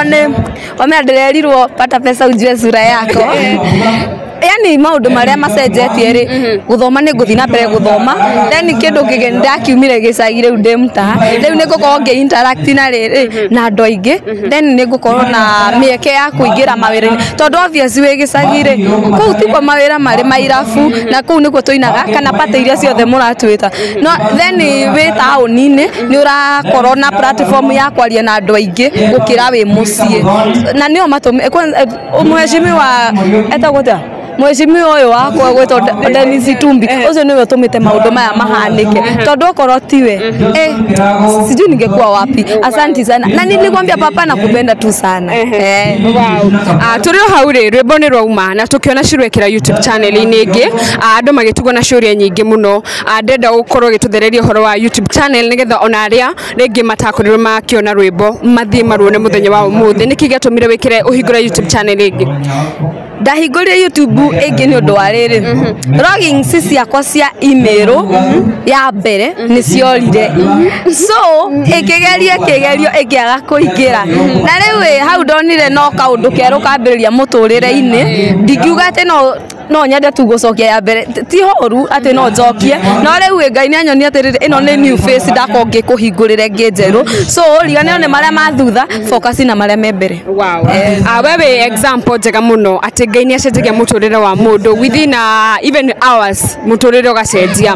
Nĩ wamenya ndĩrerirwo, "Pata pesa ujue sura yako." Yani maũndũ marĩa macenjetie rĩ, gũthoma, nĩ ngũthiĩ na mbere gũthoma. Then kĩndũ kĩgeni, ndakiumire gĩcagi, rĩu ndĩ mtaa, rĩu nĩ ngũkorwo ngĩ interact na rĩrĩ na andũ aingĩ. Then nĩ ngũkorwo na mĩeke ya kũingĩra mawĩra-inĩ, tondũ obvious wĩ gĩcagi rĩ, kũu tikuo mawĩra marĩ mairabu, na kũu nĩkuo tũinaga kana party iria ciothe mũratwĩta. No then wĩ taũni-inĩ nĩ ũrakorwo na platform ya kwaria na andũ aingĩ gũkĩra wĩ mũciĩ, na nĩo matũmi mheshimiwa etagwo atĩa, mheshimiwa ũyũ wakwa gwĩtwo Dennis Itumbi, ũcio nĩwe ũtũmĩte maũndũ maya mahanĩke, tondũ okorwo tiwe, sijui ningekuwa wapi. Asante sana, na nilikwambia papa, nakupenda tu sana. Wow. Tũrĩ o hau rĩ, rwĩmbo nĩ rwauma na tũkĩona cirwekĩra YouTube channel-inĩ ĩngĩ. Andũ magĩtugwo na ciũria nyingĩ mũno. Ndĩrenda gũkorwo ũgĩtũthereria ũhoro wa YouTube channel, nĩgetha ona arĩa rĩngĩ matakorirwo makĩona rwĩmbo mathiĩ maruone mũthenya wa ũmũthĩ. Nĩkĩ gĩatũmire wĩkĩre ũhingũre YouTube channel ĩngĩ? Ndahingũrire YouTube ĩngĩ nĩ ũndũ wa rĩrĩ, logins ciakwa cia email ya mbere nĩ ciorire, so ĩkĩgerio ĩkĩgerio ĩkĩaga kũingĩra. Na rĩu ĩ hau ndonire no kaũndũ kerũ kambĩrĩria mũtũrĩre-inĩ. Ndingiuga atĩ no nyende tu gũcokia ya mbere, ti horu atĩ no njokie, no rĩu ĩ Ngai nĩ anyonia atĩrĩrĩ, ĩno nĩ new face, ndakorwo ngĩkũhingũrĩra ĩngĩ njerũ. So riganĩrwo nĩ marĩa ma thutha, focus na marĩa me mbere. Wow. We wĩ example njega mũno atĩ Ngai nĩ acenjagia mũtũrĩre wa mũndũ within even hours, mũtũrĩre ũgacenjia.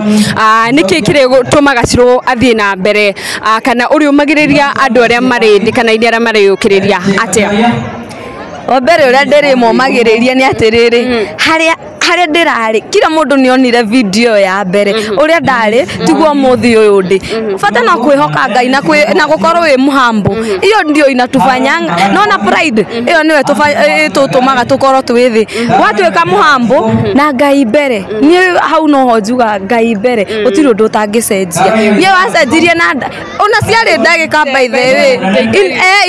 Nĩkĩ kĩrĩ tũmaga Shiro athiĩ na mbere, kana ũrĩũmagĩrĩria andũ arĩa marĩ thĩ kana iria arĩa marĩyũkĩrĩria atĩa? Wa mbere ũrĩa ndĩrĩmomagĩrĩria nĩ atĩrĩrĩ, harĩa harĩa ndĩrarĩ, kila mũndũ nĩ onire video ya mbere ũrĩa ndarĩ, tiguo mũthĩ ũyũ ndĩ. Bata no kwĩhoka Ngai na na gũkorwo wĩ mũhambo. Iyo ndio inatufanyanga nona pride ĩyo nĩyo ĩtũtũmaga tũkorwo twĩ thĩ. Watuĩka mũhambo na Ngai mbere, niĩ hau noho njuga Ngai mbere, gũtirĩ ũndũ ũtangĩcenjia. Niĩ wacenjirie na ona ciarĩ ndagĩka, by the way.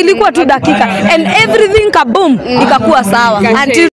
Ilikuwa tu dakika and everything kaboom, ikakuwa sawa until